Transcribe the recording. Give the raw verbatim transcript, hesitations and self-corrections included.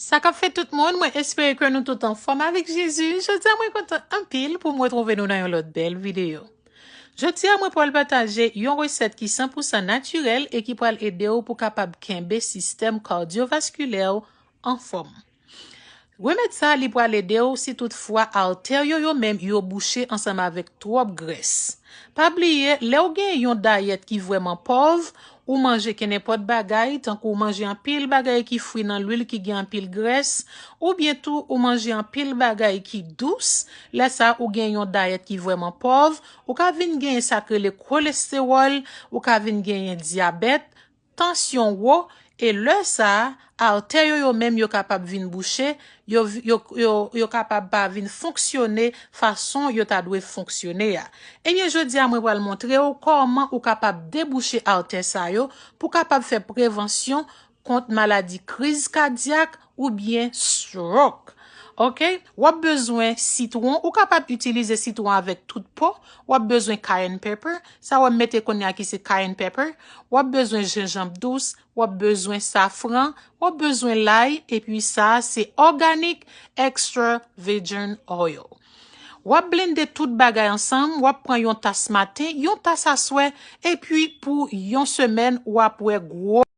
Sa k ap fèt tout moun, mwen espere ke nou tout anfòm avèk Jezi. Jodi a mwen kontan anpil pou m retwouve nou nan yon lòt bèl videyo. Jodi a mwen pral pataje yon resèt ki san pou san natirèl e ki pral ede w pou kapab kenbe sistèm kadyovaskilè w anfòm. Remèd sa li pral ede w si toutfwa artè yo yo menm yo bouche ansanm avèk twòp grès. Pa bliye, lè w gen yon dayèt ki vrèman pòv, ou manje kenenpòt bagay, tankou w manje anpil bagay ki fri nan lwil ki gen anpil grès, oubyen tou ou manje anpil bagay ki dous, lè sa ou gen yon dayèt ki vrèman pòv, ou ka vin genyen sa k rele kolestewòl, ou ka vin genyen dyabèt, tansyon wo, e lè sa a, artè yo yo menm yo kapab vin bouche, yo, yo, yo, yo kapab pa vin fonksyone fason yo ta dwe fonksyone a. Ebyen, jodi a mwen pral montre w kòman ou kapab debouche artè sa yo pou kapab fè prevansyon kont maladi kriz kadyak oubyen stroke. Oke? W ap bezwen sitwon, ou kapab itilize sitwon avèk tout po. W ap bezwen cayenne pepper, sa w ap mete kounye a ki se cayenne pepper. W ap bezwen jenjanm dous, w ap bezwen safran, w ap bezwen lay, epi sa a se organic extra virgin oil. W ap blende tout bagay ansanm, w ap pran yon tas maten, yon tas aswè, epi pou yon semèn, w ap wè gwo